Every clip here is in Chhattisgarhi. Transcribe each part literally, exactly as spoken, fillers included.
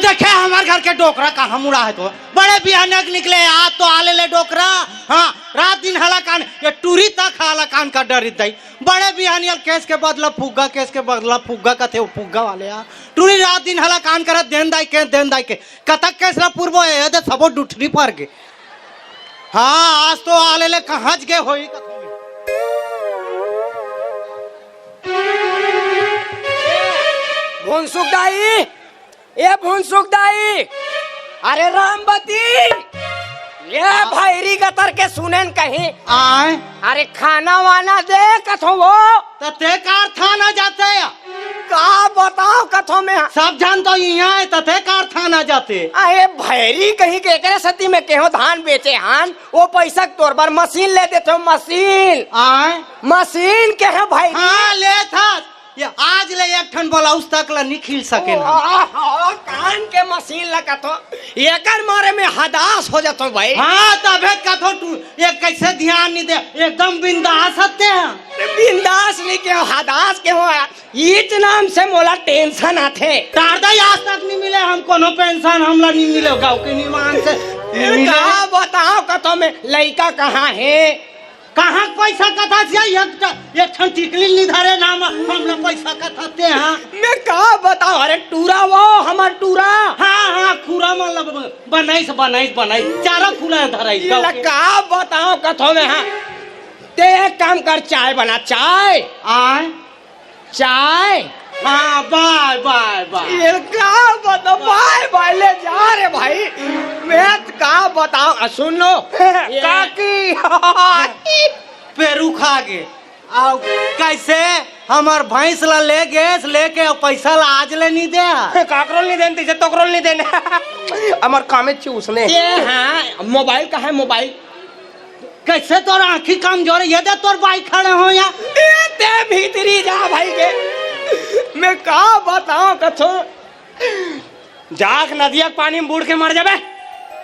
देखे हमर घर के डोकरा कहाँ मुड़ा हे तो। बड़े बिहाने के निकले, आज तो आले ले डोकरा। हाँ, रात दिन हलाकान, ये टूरी तक हलाकान कर डरित दई। बड़े बिहानिया ल केस के बदला फुग्गा, केस के बदला फुग्गा कथे, वो फुग्गा वाले आ। टूरी रात दिन हलाकान करत, देन दाई के, देन दाई के। कतक केस ला पुरबो, ये दे सबो डुठरी पर गे। हाँ, आज तो आले ले कहाँ गे होई कथो में। भुनसुक दाई, ए भुनसुक दाई, अरे रामबती, ये भैरी गतर के सुनेन कहीं। आय। अरे खाना वाना दे कथो वो। त ते कारखाना जाते या? का बताओ कथो में। सब झन तो इहाँ हे, त ते कारखाना जाते। अरे भैरी कहीं के एकरे सती में केहो धान बेचे हन, वो पैसा के तोर बर मशीन ले देते हो, मशीन। आय। मशीन के है भाई। हाँ, ले था। ये आज ले एक ठन ब्लाउज तक ला नहीं खिल सके ना। ओहो, कान के मशीन ला कथो, एकर मारे में हदास हो जातो भाई। हाँ, तभे कथो तू, ये कैसे ध्यान नहीं दे, एकदम बिंदास हते हैं। बिंदास नहीं के, हदास के हो, ईच नाम से मोला टेंशन आथे। तारदा आज तक नहीं मिले हम कोनो पेंशन, हमला नहीं मिले गाँव के निमान से। नहीं मिले। का बताओ कथो में लइका कहाँ हे? कहाँ के पैसा कथा से एक ठ-, एक ठन टिकली नहीं धरे नाम, हमला पैसा कथा ते हाँ। मैं का बताओ, अरे टूरा वो, हमर टूरा। हाँ, हाँ, खुरा मन लब-, बनाइस, बनाइस, बनाइस, चारा खुरा धराइस ये गाँव ला के। का बताओ कथो में, हाँ। ते एक काम कर, चाय बना, चाय। आय। चाय? हाँ, बाय, बाय, बाय। ये का बता, बाय, बाय, ले जा रे भाई। मैं का बताओ, आ, सुन लो। ये काकी। पेरू खा गे। आओ, कैसे हमर भैंस ला ले गेस, लेके अउ पैसा ला आज ले नहीं दे? काकरो नहीं देन, तैसे तोकरो नहीं देन। हमर कामे चूसने। ये हाँ, मोबाइल का है, मोबाइल? कैसे तोर आँखी कमजोर हे? ये दे तोर बाई खड़े हो या। ए, ते भीतरी जा भाई के। मैं का बताओ कथो। जाक नदिया के पानी में बूड़ के मर जाबे।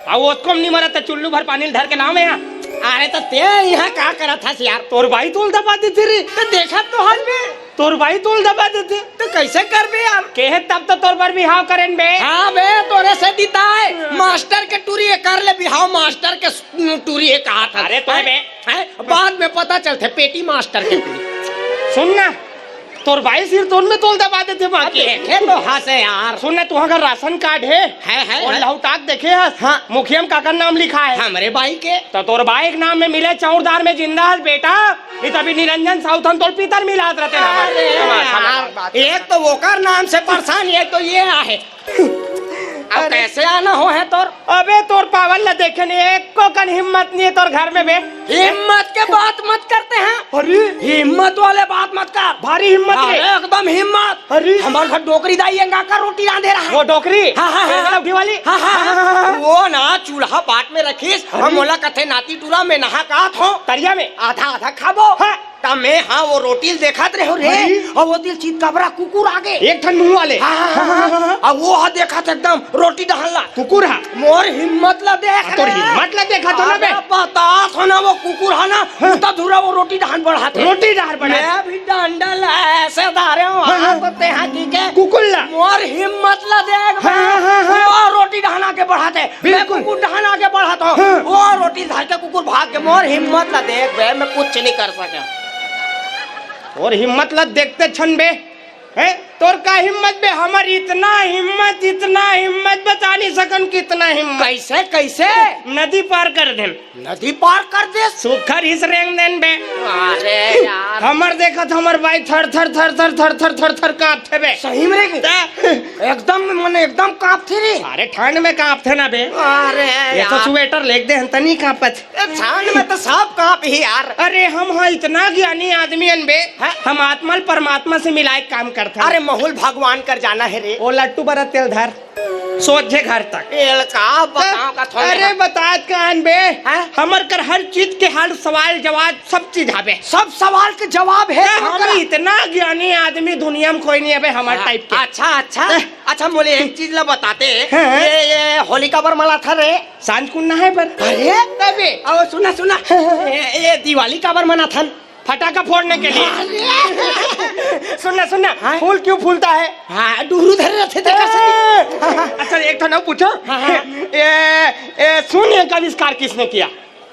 आ ओतको में नहीं मरत, ते चुल्लू भर पानी ल धर के लावे यहाँ। अरे तो ते यहाँ का करत हस यार? तोर बाई तोल दबा देथे रे। तो देखत तो हन बे। तोर बाई तोल दबा देथे। तो कैसे करबे यार? केहे तब तो तोर बर बिहाव करेन बे। हाँ बे, तोरे से दिताए। मास्टर के टूरी ये कर ले बिहाव, मास्टर के टूरी ये कहा था। अरे तो बे। हैं? बाद में पता चलथे पेटी मास्टर के टूरी। सुन ना, तोर बाई सिर तोन में तोल दबा देथे माँ अब के। देखे तो हंसे यार। सुन ना, तू अगर राशन कार्ड हे, है, है, और है। लहुटाक देखे हस, हाँ। मुखिया में काकर नाम लिखा है? हमरे बाई के। तो तोर बाई के नाम में मिले चौरदार में जिंदा हस बेटा, नहीं तभी निरंजन साउथन तोर पीतर मिलात रहते ना। अरे हमार, हमार यार, बात। एक तो ओकर नाम से परेशान, एक तो ये आहे। अब अरे। कैसे आना हो है तोर? अबे तोर पावन ला देखे नहीं, एको कन हिम्मत नहीं है तोर घर में बे। हिम्मत के बात मत करते हैं। अरे। हिम्मत वाले बात मत कर। भारी हिम्मत अरे रे। एकदम हिम्मत। अरे। हमार घर डोकरी दाई एंगा का रोटी रांधे रहा। वो डोकरी? हाँ, हाँ, हाँ। एंगा उठी वाली? हाँ, हाँ, हाँ, हाँ, हाँ। हाँ। वो ना चूल्हा बाट में रखिस, अरे। हम बोला कथे नाती टूरा में नहा का थो। तरिया में? आधा आधा खाबो। हाँ। त मैं हाँ वो रोटी ल देखत रहे रे, अरे। और वो दिल चितकबरा कुकुर आगे। एक ठन मुंह वाले। हाँ, हाँ, हाँ, हाँ, हाँ। अब वो हा देखत एकदम रोटी डहान ला। कुकुर हा। मोर हिम्मत ला देख हाँ, तोर रे। हिम्मत ला देखा तो ना बे। अरे बता थो ना वो कुकुर हा ना, हाँ। उतना धुरा वो रोटी डहान बढ़ाते। रोटी डहान बढ़ाते। मैं भी डंडल ऐसे धारे हूँ, हाँ, हाँ। हाथ ते हाँ की के। कुकुर ला। मोर हिम्मत ला देख बे। हाँ, हाँ, हाँ। वो रोटी डहान आगे बढ़ाते। बिल्कुल। मैं कुकुर डहान आगे बढ़ाता हूँ। हाँ। वो रोटी धर के कुकुर भाग के, मोर हिम्मत ला देख बे, मैं कुछ नहीं कर सके। और हिम्मत ला देखते छन बे, हैं? तोर का हिम्मत बे? हमर इतना हिम्मत, इतना हिम्मत बता नहीं सकन, कितना हिम्मत। कैसे, कैसे? नदी पार कर देन। नदी पार कर दे। सुखर हिस रेंग देन बे। अरे यार। हमर देखत हमर बाई थर थर थर थर थर थर थर थर कांपथे बे। सही में रे? त? एकदम मने एकदम कांपथे रे। अरे ठंड में कांपथे ना बे। अरे ये तो यार। स्वेटर लेके दे हन तनी कांपत। ए, ठंड में तो सब कांप ही यार। अरे हम हाँ इतना ज्ञानी आदमी हन बे। हाँ? हम आत्मा ल परमात्मा से मिलाए के काम करथन। अरे महुल भगवान कर जाना है रे। ओ लट्टू बरा तेल धर। सोझे घर तक। एल का बताओ का थोड़े अरे ना। बतात कान बे। हैं? हमर कर हर चीज के हल सवाल जवाब सब चीज हवे। सब सवाल के जवाब है ए, हमर करा। इतना ज्ञानी आदमी दुनिया में कोई नहीं हवे हमर हाँ, टाइप के। अच्छा, अच्छा। हैं? अच्छा, मोले एक चीज ला बताते। हैं? ये, ये होली काबर मनाथन रे? सांझ कुन नहाए बर। अरे? तबे। अब सुना, सुना। हैं, हैं, हैं। ये, ये दिवाली काबर मनाथन? फटाका फोड़ने के लिए। अरे! सुनना, सुनना, हाँ? फूल क्यों फूलता है? हाँ, डुहरू धरे रहते थे, कैसे नहीं? ए! अच्छा, एक एक ठन अउ पूछो। हाँ, हाँ। ए, ए, शून्य का आविष्कार किसने किया?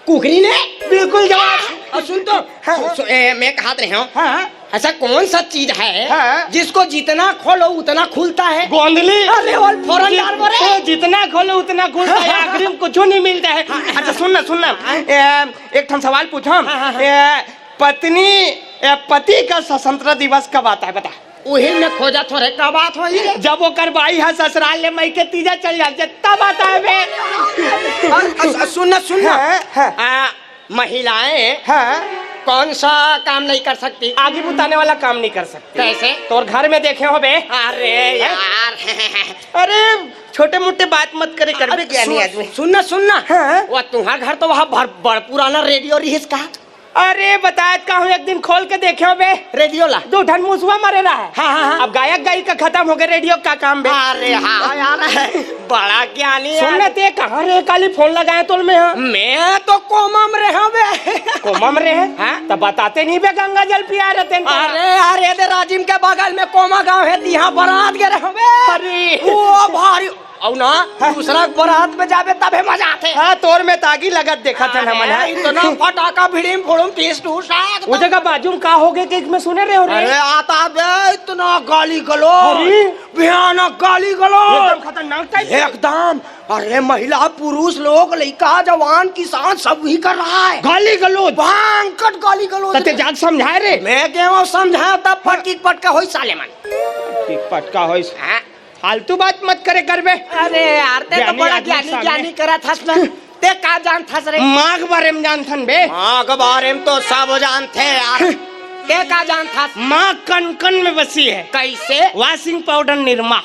कुकरी ने? बिल्कुल जवाब। और सुन तो, हाँ, हाँ। सु-, ए, मैं कहत रहे हूँ, हाँ, हाँ। ऐसा कौन सा चीज है, हाँ। जिसको जितना खोलो उतना खुलता है? गोंदली। अरे, वो फौरन जित-, डाल बोले। तो जितना खोलो उतना खुलता है, हाँ, हाँ। आखिरी में कुछ नहीं मिलता है। हाँ। अच्छा, सुन ना, सुन ना। हाँ। ए, एक ठन सवाल पूछो। हाँ, हाँ, हाँ। ए, पत्नी, ए, पति का स्वतंत्रता दिवस कब आता है, बता। उही में खोजत हों रे, का बात होही रे? जब ओकर बाई ह ससुराल ले मइके तीजा चल जाथे, तब आता है बे। और, और, और सुन ना, सुन ना। हाँ, हाँ। आ, महिलाएं हाँ। कौन सा काम नहीं कर सकती? आगी बुताने वाला काम नहीं कर सकती। कैसे? तोर घर में देखे होबे। अरे हैं? यार। अरे, छोटे मोटे बात मत करे करबे, अरे, ज्ञानी सुन, आदमी। सुन ना, सुन ना। हाँ। वो तुम्हार घर तो वहाँ भर-, बड़ पुराना रेडियो रिहिस का? अरे, बतात का हूँ, एक दिन खोल के देखे होबे। रेडियो ला। दू ठन मुसवा मरे रहा है। हाँ, हाँ, हाँ। अब गायक गायिका खतम हो गए, रेडियो का काम बे। अरे हाँ यार, बड़ा ज्ञानी सुन यार। ना, ते कहाँ रहे काली फोन लगाए तोल में, हाँ? मैं तो कोमा में रहे हूँ बे। कोमा में रहे? हाँ? तब बताते नहीं बे, गंगा जल पिया रहते हैं। अरे यार, ये दे राजिम के बगल में कोमा गांव है, तिहाँ बरात गए रहे हूँ बे। अरे। वो भारी अउ ना, हाँ। दूसरा के बरात में जाबे तबे मजा आथे। हाँ, तोर में तागी लगत देखत हन हमन, अरे, हाँ। इतना फटाका भिड़िम फुड़ुम पीस टूस आग वो तक। जगह बाजू में का हो गए कि मैं सुने रहे हो रे? अरे, आता बे, इतना गाली गलौज, अरे। भयानक गाली गलौज। एकदम खतरनाक टाइप के। एकदम। अरे, महिला, पुरुष लोग, लइका, जवान, किसान, सब ही कर रहा है। गाली गलौज? भयंकर गाली गलौज तो ते रे। जाके समझाए रे। मैं गया हूँ समझाया, तब फटीक पटका होई साले मन। फटीक पटका होई। हाँ। फालतू बात मत करे करबे। अरे यार, ते तो ज्ञानी बड़ा आदमी ज्ञानी, सामने। ज्ञानी करत हस ना। ते का जानत हस रे? माँ के बारे में जानथन बे। माँ के बारे में तो सब जानथे यार। ते का जानत हस? माँ कन कन में बसी है। कैसे? Washing powder Nirma.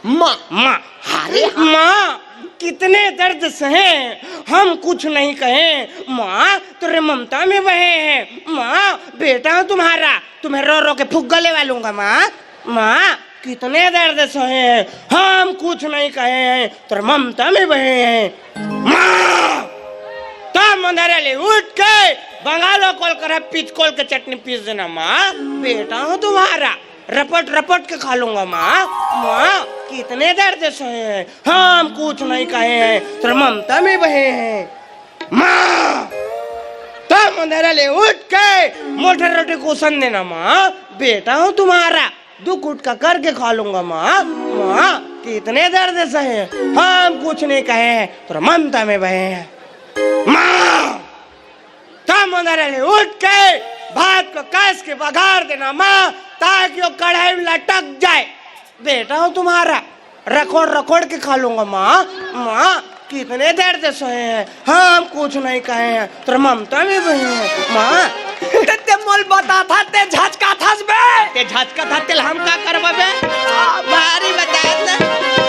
माँ। माँ। अरे हाँ। माँ, कितने दर्द सहे, हम कुछ नहीं कहे। माँ, तेरे ममता में बहे हैं। माँ, बेटा हूँ तुम्हारा, तुम्हें रो रो के फुग्गा लेवा लूंगा माँ। माँ, कितने दर्द सहे हैं, हम कुछ नहीं कहे हैं, तेरे ममता में बहे हैं। माँ! तब मंदारा ले उठ के बंगालो कोल कर पिचकोल के चटनी पीस देना माँ, बेटा हूँ तुम्हारा, रपट रपट के खा लूंगा माँ। माँ, कितने दर्द सहे हैं, हम कुछ नहीं कहे हैं, तेरे ममता में बहे हैं। माँ! तब मंदारा ले उठ के मोटर रोटी कुसन देना माँ, बेटा हूँ तुम्हारा, दो कुटका करके खा लूंगा माँ। माँ, कितने दर्द सहे, हम कुछ नहीं कहे, तेरे ममता में बहे हैं। माँ! तब मंदारा ले उठ के भात को कस के बघार देना माँ, ताकि वो कढ़ाई में लटक जाए। बेटा हूँ तुम्हारा, रखोड़ रखोड़ के खा लूंगा माँ। माँ, कितने देर से सोए हैं, हम कुछ नहीं कहे हैं, तेरे ममता में बहे हैं माँ। ते, ते मोल बताथस, ते झचकाथस बे। ते झचकाथस, तेला हम का करबा बे? भारी बताथस ना।